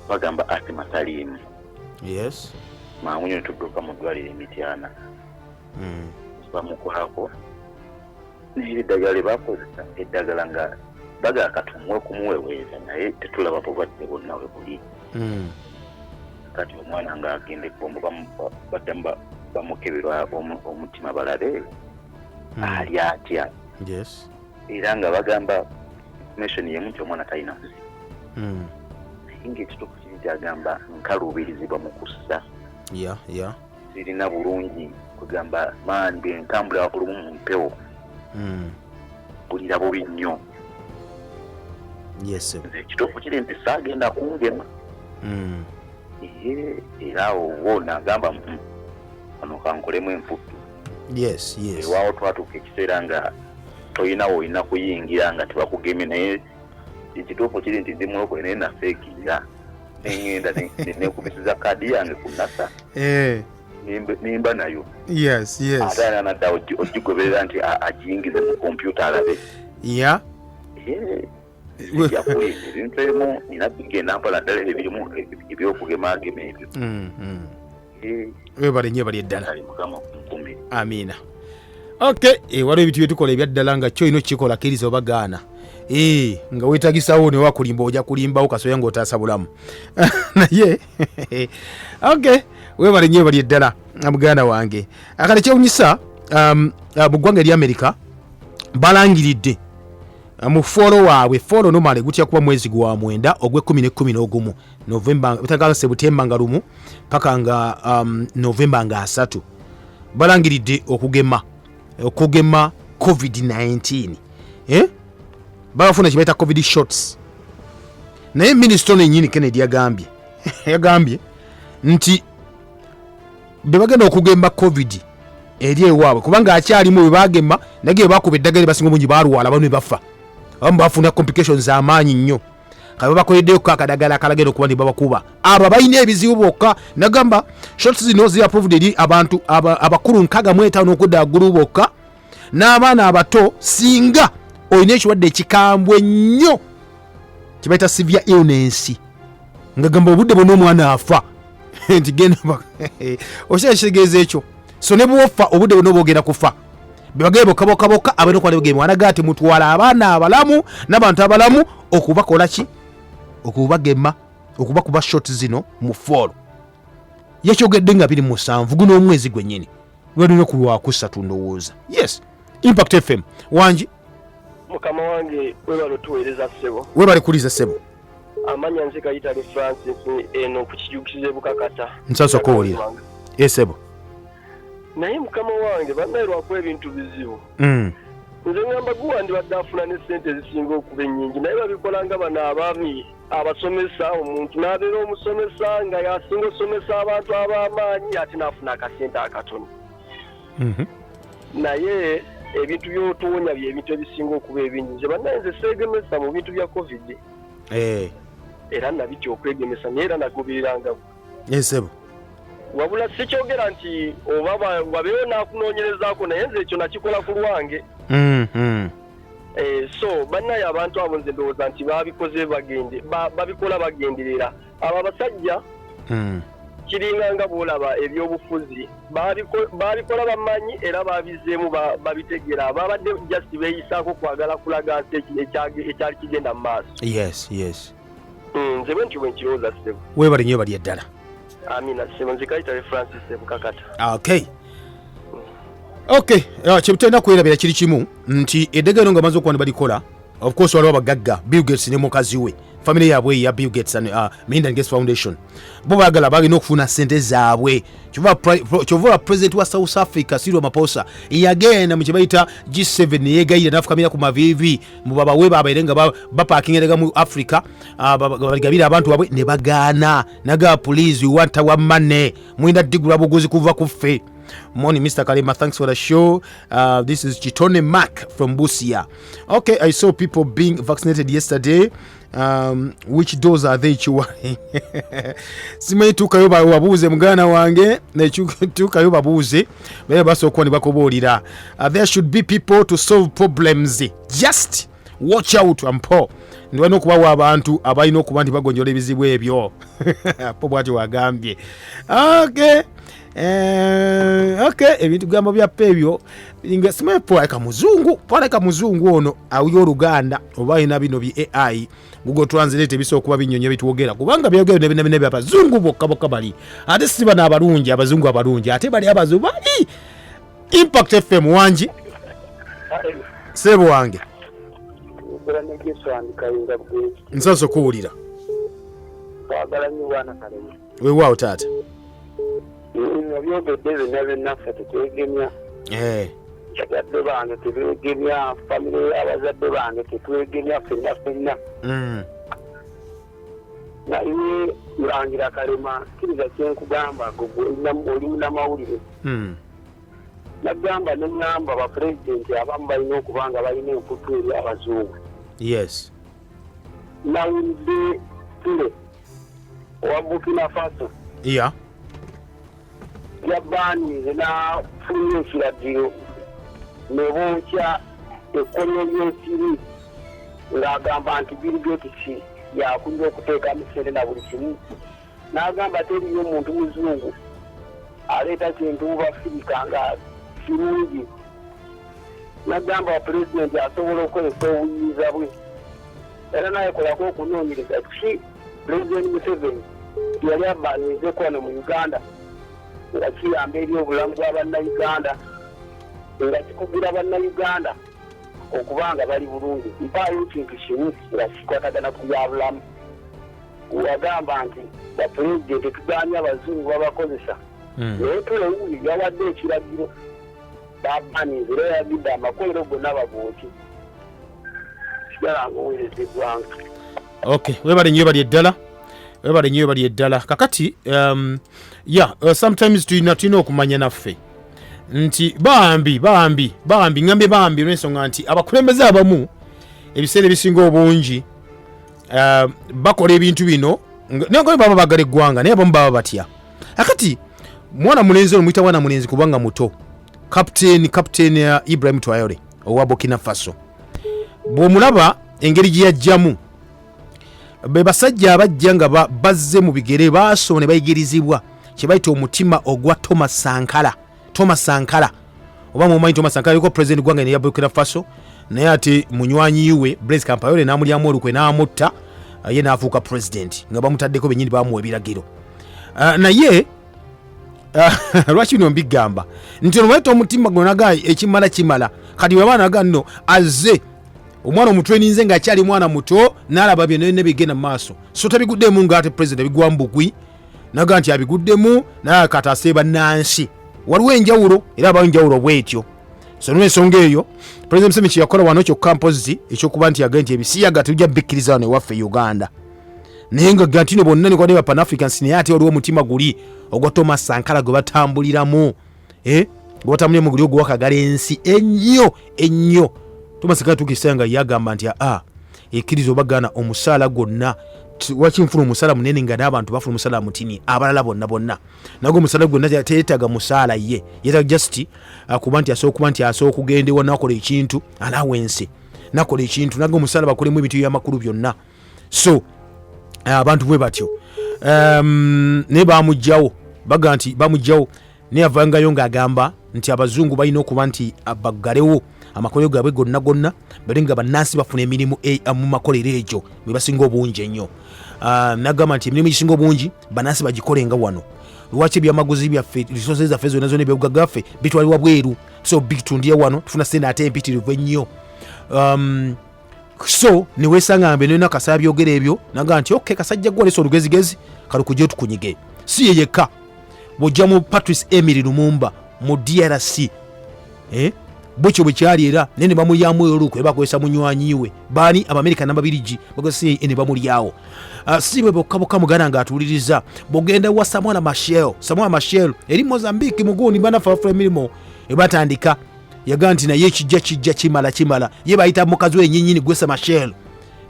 bagamba asthma taliimu. Mangu nyo netudduka mu ddwaliro emityana, bamukolako, naye eddagala lye bakozesa, eddagala nga bagala katumuwe kumuweweeza, naye tetulaba bulwadde bwonna we buli. Kati omwana ng'agenda ebbombo, baddamu bamukebera omutima balabe ali atya. Era nga bagamba information yemu nti omwana talina buzibu, naye ngaekituufu kiri nti agamba nkaluubirizibwa mu kussa, sirina bulungi kugamba maani bwe ntambula olumu mu mpewo, mpulira bubi nnyo. Nze ekituufu kiri nti saagenda kungema. Era awo wo nagamba, "Wano kankolemu emputtu." Ewaawo twatuuka ekiseera nga toyina woolina kuyingira nga tebakugemye, naye ekituufu kiri nti ndi mulokole, naye nafeekinga neŋŋenda nekubisiza kaadi yange ku nasa. Nimba nayo. Yes, yes. Ate alina nadda ogigoberera nti agiyingize mu kompyuta alabe. Sijja kulimba, ebintu ebimu nina bigenda mpola, ddala ebyo ebirimu ebyokugemagema ebyo. Webale nnyo, bali eddala. Kale, Mukama kunkumire. Amiina. Okay, waliwo ebintu byetukola ebyaddala nga kyo olina okukikola, kkiriza oba gaana. Nga weetagisawo newakulimba ojja kulimbawo kasoya ng'otaasa bulamu. Naye okay, webale nnyo, bali eddala muganda wange. Akale kyewunyisa, mu ggwanga erya Amerika balangiridde mu fall waabwe. Fall normally gutya kuba mwezi gwa 9, ogw'ekumi n'ekumi n'ogumu, Novemba, bitagala Sebutemba nga 1 paka nga Novemba nga 30. Balangiridde okugema COVID-19, eh? Babafuna kye bayita COVID shots, naye minisita ono ennyini Kennedy yagambye nti be bagenda okugema COVID eri ewaabwe, kubanga akyalimu bwe bagema, naye bwe bakuba eddagala basinga obungi balwala, abamu ne bafa, abamu bafuna complications amaanyi nnyo. Kale babakoleddeko akadagala akalagenda okuba ne babakuba abo balina ebizibu bokka. Nagamba shots zino zi approved eri abantu abakulu 65 okudda waggulu bokka, n'abaana abato, singa olina ekirwadde ekikambwe ennyo kibaita severe illness, nga gamba obudde bwonna omwana afa, nti genda okyali kitegeeza ekyo. So ne bwofa obudde bwonna oba ogenda kufa, bebagere bokka bokka bokka abalina okuba nebagema. Anaga ati mutwala abaana abalamu n'abantu abalamu okubakola ki, okubagema, okubakuba shot zino mu fall. Yakyogedde nga 27 guno omwezi gwennyini, lwalina ku Lwakusatu ndowooza. Yes, Impact FM, wangi? Mukama wange, webale otuweereza ssebo. Webale kuliza ssebo. Amanya nze Kayitale Francis, eno ku Kijukizo Ebukakata. Nsasa okuwulira esebo. Naye mukama wange, bannaye, lwakuba ebintu bizibu. Nze ngamba guwandibadde afuna ne sente ezisinga okuba ennyingi, naye babikola nga bano ababi abasomesa. Omuntu n'abeera omusomesa nga yasinga osomesa abantu ab'amaanyi, ate n'afuna akasente akatono. Naye ebintu by'otuwonya byebintu ebisinga okuba ebingi. Nze bannaye, nze seegemesa mu bintu bya COVID. Era nabitya okwegemesa, naye era nagobereranga. Esebo. Wabula sikyogera nti oba wabeewo n'akunoonyerezaako, naye nze ekyo nakikola ku lwange. So bannaye, abantu abo nze ndowooza nti babikoze bagende babikola bagenderera abo abasajja. Kiringa nga bwolaba ebyobufuzi, babikola bamanyi era babizeemu, babitegeera. Babadde just beeyisaako kwagala kulaga nsi ekyali kigenda mu maaso. Nze bwe ntyo bwe nkirowooza ssebo. Webale nnyo, bali eddala. Amina ssebo. Nze Kayitale Francis, Ebukakata. Okay, kyetulina kwerabira kiri kimu nti eddagala eno nga bamaze okuba ne balikola, of course waliwo abagagga, Bill Gates ne mukazi we, family yaabwe eya Bill Gates and Melinda and Gates Foundation, bo baagala, balina okufuna sente zaabwe. Kyova president wa South Africa Cyril Ramaphosa yagenda mu kyebayita G7 neyegayira nafukamira ku maviivi mu babawe babaire nga bapakinga eddagala mu Africa, baligabire abantu babwe, ne bagaana. Naga, "Please, we want our money, mulina digula buguzi kuva ku ffe." Morning, Mr. Kalema. Thanks for the show. This is Chitone Mark from Busia. Okay, I saw people being vaccinated yesterday. Which dose are they chewing? Simanyi, tuukayo wabuuze muganda wange, tuukayo babuuze, baye basobola okuba ne bakubuulira. There should be people to solve problems. Just watch out ampo. Ndi balina okubawa abantu abalina okuba nti bagonjola ebizibu ebyo. Po bwatyo wagambye. Okay. Okay, ebintu gambo byaffe ebyo nga simanyi po aleka muzungu, po aleka muzungu ono awuya Oluganda oba alina bino bi AI, Google Translate, ebisobola okuba binnyonyo bitwogera, kubanga byogera bina bina byabazungu bokka bokka bali, ate si bano abalungi, abazungu abalungi, ate bali abazungu bali. Impact FM, wangi seebo wange? Ogera ne Jeswani Kayinga Bugezi. Nsanso okuwulira. Twagala nnyo bwana Kalema. Weewaawo taata. Obyogedde byonna byonna, ffe tetwegemya. Bazadde bange tebeegemya, famire y'abazadde bange tetwegemya, ffenna ffenna. Naye Mulangira Kalema, kkiriza kyenkugamba, gwe oli munnamawulire. Nagamba neŋŋamba bapulezidenti abamu balina okuba nga balina emputu eri abazungu. Nawulidde Tule owa Burkina Faso. Yabaanize n'afulumya ekiragiro ne bookya ekkolero ly'ensiri ng'agamba nti Bill Gates yakulira okuteekamu ssente na buli kimu, n'agamba teriyo muntu muzungu aleeta kintu mu Bafirika nga kirungi, n'agamba pulezidenti asobola okukozesa obuyinza bwe era nayekolako okunoonyereza ki Pulezidenti Museveni yali abaanirizeko wano mu Uganda nga kiyamba eri obulamu bwa Bannayuganda, nga kikugira Bannayuganda okuba nga bali bulungi. Mpaayo ekintu kimu nga kikwatagana ku byabulamu. Wagamba nti bapulezidenti tetugaanye abazungu babakozesa, naye Tulewuuli yawadde ekiragiro babaninze era yagidde amakolero gonna bagooki. Sigala nga oweereza eggwanga. Ok, webale nnyo, webali eddala, webale nnyo, webali eddala. Kakati ya sometimes tulina okumanya naffe nti bambi bambi bambi ngambye bambi olw'ensonga nti abakulembeze abamu ebiseera ebisinga obungi bakola ebintu bino naye nga baba bagala eggwanga, naye abamu baba batya. Akati mwana mulenzi ono muyita mwana mulenzi kubanga muto, Captain Ibrahim Traore owa Burkina Faso, bw'omulaba engeri gye yajjamu, be basajja abajja nga bazze mu bigere, baasoma ne bayigirizibwa kye bayita omutima ogwa Thomas Sankara. Thomas Sankara oba mumanyi, Thomas Sankara yuko president gwanga ya Burkina Faso, naye ate munywanyi we Blaise Compaoré n'amulyamu olukwe n'amutta, ye n'afuuka president nga bamutaddeko bennyini, bamuwa ebiragiro. Naye lwaki bino mbigamba nti ono bayita omutima gwonaga ekimala kimala. Kati bwe abaana nno azze omwana omutweninze ng'akyali mwana muto, n'alaba byonna byonna bigenda mu maaso, so tabiguddemu ng'ate president abigwa mbugwi, naga nti abiguddemu naye kati aseeba bannansi. Waliwo enjawulo era abawo enjawulo bwetyo. So n'ensonga eyo President Museveni kyeyakola wano kyokka mpozzi ekyokuba nti yagambye nti ebisiyaga tujja bikkiriza wano ewaffe Uganda, naye nga ga nti no bonna nekwadde ba Pan-Africans, naye ate waliwo omutima guli ogwa Thomas Sankara gwe batambuliramu, gwe batambuliramu guli ogwakagala ensi ennyo ennyo. Thomas Sankara tuukisa nga yagamba nti aa ekkiriza oba gaana omusaala gwonna, lwaki nfuna omusaala munene nga n'abantu bafuna omusaala mutini abalala bonna bonna, nago omusaala gwonna teyeetaaga musaala, ye yeetaaga just kuba nti asobola okuba nti asobola okugenda ewa nakola ekintu allowance, nakola ekintu naga omusaala bakolemu ebintu ebyamakulu byonna. So abantu bwe batyo, naye bamugjawo, baga nti bamugjawo, naye avangayo ng'agamba nti abazungu balina okuba nti baggalewo amakolero gaabwe gonna gonna, bale nga bannansi bafuna emirimu mu makolero egyo mwe basinga obungi ennyo. Nagamba nti emirimu egisinga obungi bannansi bagikolenga wano. Lwaki ebyamaguzi byaffe, resources zaffe zonna zonna, ebyobugagga byaffe bitwalibwa bweru? So bitundira wano tufuna sente ate empitirivu ennyo. So newesanga mbe nena kasaba byogera ebyo, naga nti okay, kasajja gwe olesa olugezigezi kalukujja otukunyige. Si ye yekka, bw'ojja mu Patrice Emery Lumumba mu DRC, bwekyo bwe kyali era naye ne bamulyamu olukwe, bakozesa munywanyi we baani Abamerika n'Ababirigi, bakozesa ne bamulyawo. Si bwe bokka bokka muganda ng'atuwuliriza. Bw'ogenda wa Samora Machel, Samora Machel eri Mozambique mugundi banafe abafuula emirimu ebatandika, yagaa nti naye kijja kijja kimala kimala, ye bayita mukazi we yenyinyini Graça Machel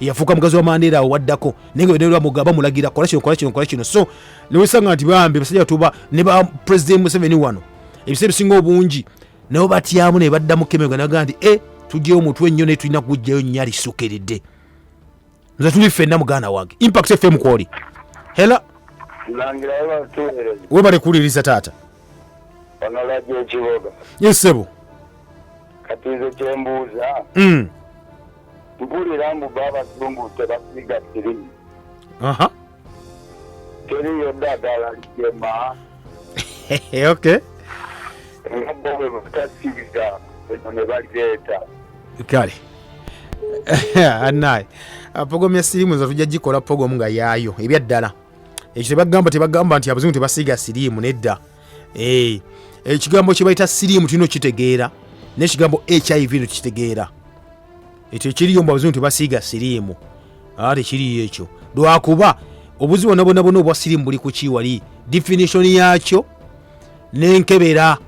yafuuka mukazi wa Mandela awo waddako, naye nga bamulagira kola kino kola kino kola kino. So newesanga nti bambi basajja tuba ne ba President Museveni wano ebiseera ebisinga obungi nabo batyamu ne baddamu kemega, nagaa nti tugyeyo omutwe ennyo naye tulina kugugjayo nnyo alisukkiridde. Nze tuli ffenna muganda wange. Impact FM kwoli. Hela webale kuwuliriza taata. Onolajja ekiboga. Yes ssebo. Kati nze kyembuuza, mpulira mbu bo abazungu tebasiiga sirimu. Teriyo ddagala ligema. Okay. Nga bo bwe batasiiga eno ne balireeta. Kale anaye program ya sirimu nze tujja gikola program nga yaayo ebyaddala. Ekyo tebagamba nti abazungu tebasiiga siriimu, nedda. Ekigambo kye bayita siriimu tulina okukitegeera, n'ekigambo HIV no tukitegeera. Ekyo ekiriyo mbu abazungu tebasiiga siriimu, tekiriyo ekyo, lwakuba obuzibu bwonna bwonna bwonna obwa siriimu buli ku ki wali definition yaakyo n'enkebera,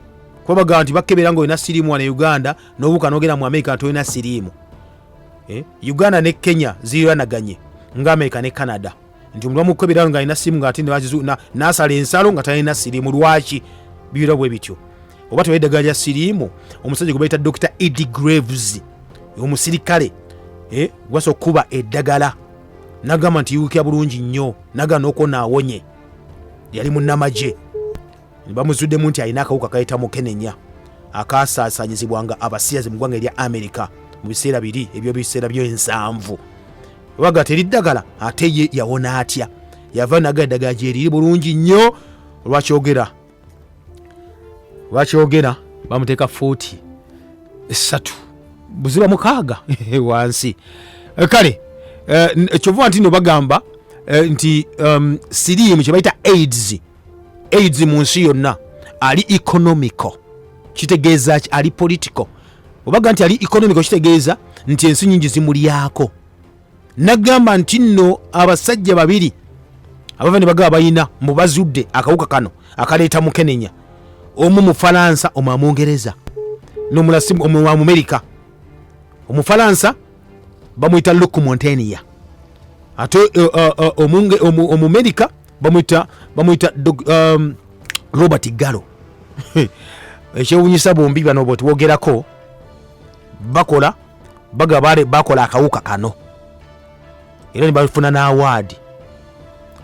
kuba bagamba nti bakebera ng'olina siriimu wano e Uganda n'obuuka n'ogenda mu Amerika nti olina siriimu. Uganda ne Kenya zirirwanaganye nga Amerika ne Canada, nti omuntu bamukebera ng'alina siriimu ng'ate n'asala ensalo nga talina siriimu. Lwaki? Bibeera bwe bityo. Oba tewali eddagala lya siriimu, omusajja gwe bayita Dr Ed Graves, omusirikale, gwasa okukuba eddagala nagamba nti yiwukira bulungi nnyo, nagamba n'okwona awonye. Yali munnamagye, bamuzuddemu nti alina akawuka kayita mukenenya akasaasaanyizibwanga abasiyazi mu ggwanga erya Amerika mu biseera biri ebyobiseera by'ensanvu. Baga teri ddagala, ate ye yawona atya? Yava naga eddagala gyeriri bulungi nnyo. Lwakyogera bamuteeka fuuti 3 buziba 6 wansi. Kale kyova nti no bagamba nti siriimu kye bayita AIDS mu nsi yonna ali economical. Kitegeeza ki? Ali political. Obaga nti ali economical kitegeeza nti ensi nyingi zimulyako. Nagamba nti nno abasajja babiri abava ne bagaba balina mbu bazudde akawuka kano akaleeta mukenenya, omu Mufalansa, omu Amungereza, n'omulala omu Amumerika. Omufalansa bamuyita Luc Montagnier, ate Omumerika bamuyita Robert Gallo. Ekyewunyisa, bombi bano bwe twogerako bakola bagaba bakola akawuka kano era ne bafuna n'awaadi.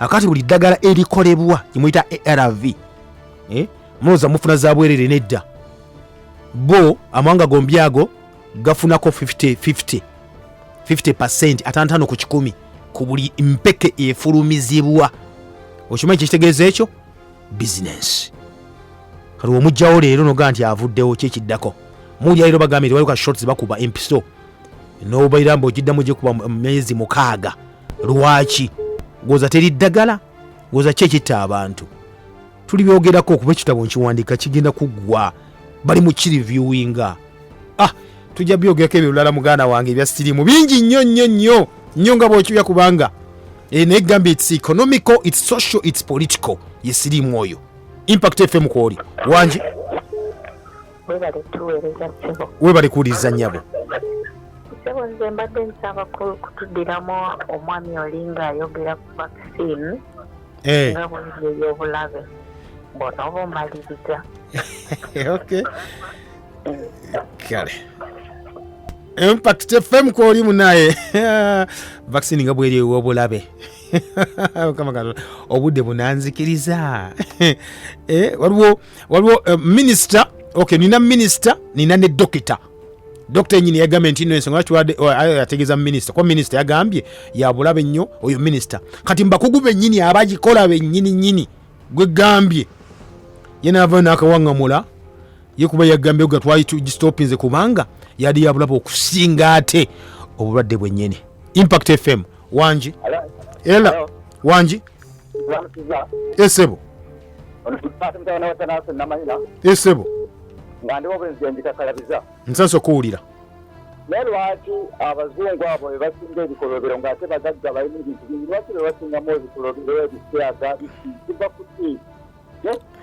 Akati buli ddagala erikolebwa gyemuyita ARV, mulowooza mufuna za bwerere? Nedda, bo amawanga gombi ago gafunako 50 50%, 55% ku buli mpeke efulumizibwa. Okimanyi kyekitegeeza ekyo? Bizinensi. Kati omugjawo leero nogaa nti avuddewo, kyekiddako muwulira leero bagambye nti waliwo ka shots bakuba empiso nobaira mbu ogiddamu gikuba mu myezi 6. Lwaki goza teri ddagala? Goza ki ekitta abantu? Tulibyogerako okuba ekitabo nkiwandiika kigenda kuggwa, bali mu kireviewinga. Tujja byogerako ebyo lulala, muganda wange. Ebya siriimu bingi nnyo nnyo nnyo nnyo nga bwokibya, kubanga naye gambye it's economical, it's social, it's political. Ye siriimu oyo. Impact FM kwoli, wangi? Webale tuweereza, ssebo. Webale kuwuliriza, nnyabo. Ssebo, nze mbadde nsaba kutuddiramu omwami oli ng'ayogera ku vaccine nga bweri ey'obulabe, bw'onooba omaliriza. Okay, kale. Impact FM kwoli munaye. Vaccine nga bweri ew'obulabe. Mukama Katonda, obudde bunanzikiriza. Waliwo minisita, okay, nina minisita, nina ne dokita. Dokita yenyini yagambye nti no ensonga lwaki ategeeza minisita, kuba minisita yagambye yabulabe nnyo oyo minisita. Kati mubakugu bennyini abagikola bennyini nnyini gwe gambye ye naavayo n'akawaŋŋamula ye, kuba yagambye ga twali tugistopinze kubanga yali yabulaba okusinga ate obulwadde bwennyini. Impact FM, wangi? Era wangi, esebo? Esebo. Nga ndiwo bwenzija. Nsansa okuwulira. Naye lwaki abazungu abo be basinga ebikolobero ng'ate bagagga, balina ebintu bingi? Lwaki be basingamu ebikolobero, ebisyaga biki? Kiva ku ki?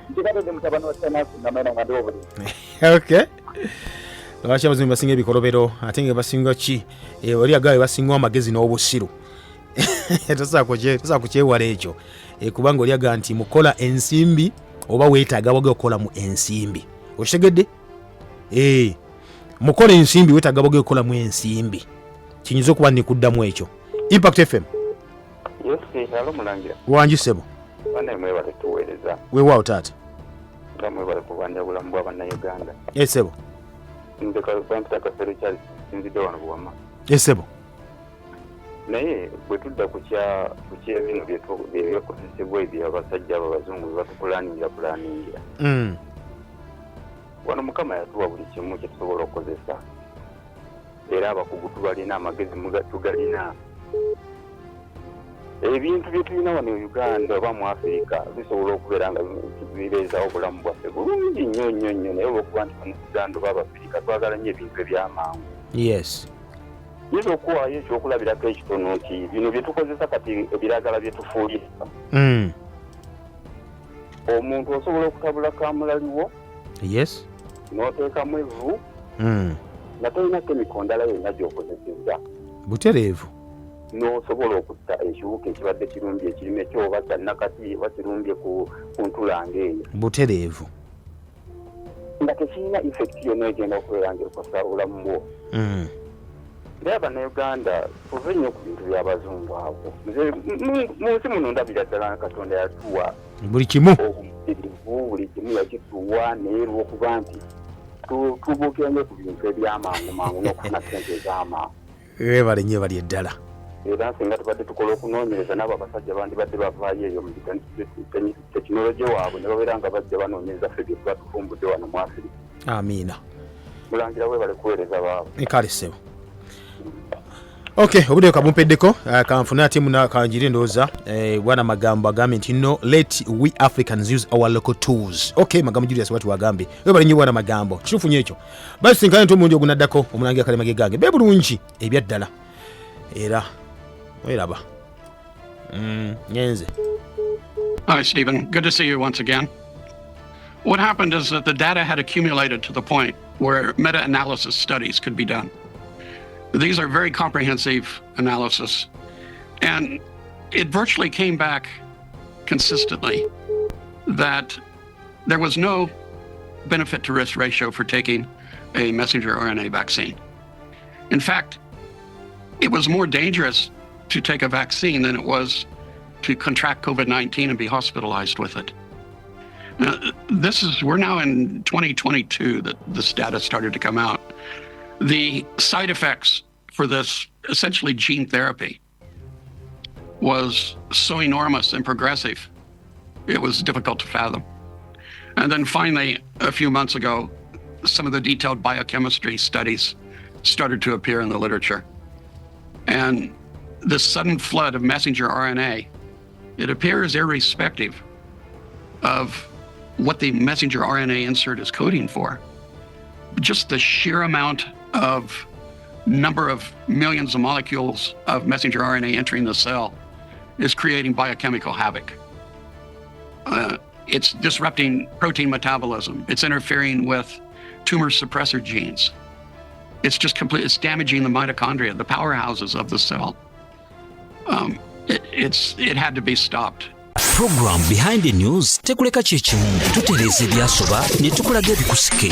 Nkikadde ndi mutabani wa Tanasi Namaina nga ndiwo buli. Okay, lwaki abazungu basinga ebikolobero ate nga basinga ki? Oli agaba basinga amagezi n'obusiru. Tosobola kukyewala ekyo. Kubanga oli agamba nti mukola ensimbi oba weetaaga waga okukola mu ensimbi, okitegedde? Mukola ensimbi, weetaaga waga okukolamu ensimbi. Kinyinza okuba nikuddamu ekyo. Impact FM. Yes, hello mulangira. Wangi, ssebo? Banaye mwebale tuweereza. Weewaawo, taata. Nga mwebale kulwanira bulamu bwa bannayuganda. Esebo. Nze bampita Kafeero Charles, sinzidde wano Buwama. Esebo. Naye bwe tudda ku kya ku kyebino byebikozesebwa ebyo abasajja abo abazungu bye batupulaningira pulaningira, wano Mukama yatuwa buli kimu kye tusobola okukozesa, era abakugu tubalina, amagezi tugalina. Ebintu bye tulina wano e Uganda oba mu Afirika bisobola okubeera nga bibeezawo obulamu bwaffe bulungi nnyo nnyo nnyo, naye olwokuba nti Bannayuganda oba Abafirika twagala nnyo ebintu ebyamangu. Nyinza okuwaayo ekyokulabirako ekitono nti bino bye tukozesa kati, ebiragala bye tufuuyira, omuntu osobola okutabula kamulaliwo n'oteekamu evvu nga tolina chemical ndala yonna gy'okozesezza. Butereevu. N'osobola okutta ekiwuka ekibadde kirumbye ekirime kyo, oba kya nakati, oba kirumbye ku ntulanga eyo. Butereevu. Nga tekirina effect yonna egenda okubeera ng'ekosa obulamu bwo. Naye Abannayuganda tuve nnyo ku bintu by'abazungu abo. Nze mu nsi muno ndabira ddala Katonda yatuwa buli kimu, obumanyirivu, buli kimu yakituwa, naye lw'okuba nti tubuukira nnyo ku bintu eby'amangu mangu n'okufuna ssente ez'amangu. Webale nnyo, bali eddala. Era singa tubadde tukola okunoonyereza, n'abo abasajja bandibadde bavaayo eyo mu tekinologi waabwe ne babeera nga bajja banoonyereza ffe bye tuba tuvumbudde wano mu Afirika. Amiina. Mulangira, webale kuweereza baabo. Kale ssebo. Ok, obudde kabumpeddeko, kanfune ate muna kanjire ndowooza, bwana Magambo agambye nti no, let we Africans use our local tools. Ok, Magambo Julius wati wagambye, webale nnyo bwana Magambo, kituufu nnyo ekyo. Basinkane nti omulundi ogunaddako. Omulangira Kalemage gange be bulungi ebyaddala era weraba. Ngenze. Hi, Stephen. Good to see you once again. What happened is that the data had accumulated to the point where meta analysis studies could be done. These are very comprehensive analysis, and it virtually came back consistently that there was no benefit to risk ratio for taking a messenger RNA vaccine. In fact, it was more dangerous to take a vaccine than it was to contract COVID 19 and be hospitalized with it. Now, we're now in 2022 that this data started to come out. The side effects for this, essentially gene therapy, was so enormous and progressive, it was difficult to fathom. And then finally, a few months ago, some of the detailed biochemistry studies started to appear in the literature. And this sudden flood of messenger RNA, it appears irrespective of what the messenger RNA insert is coding for. Just the sheer amount of number of millions of molecules of messenger RNA entering the cell is creating biochemical havoc. It's disrupting protein metabolism. It's interfering with tumor suppressor genes. It's just complete. It's damaging the mitochondria, the powerhouses of the cell. It had to be stopped. Program Behind the News tekuleka kyekimu, tutereeza ebyasoba ne tukulaga ebikusike.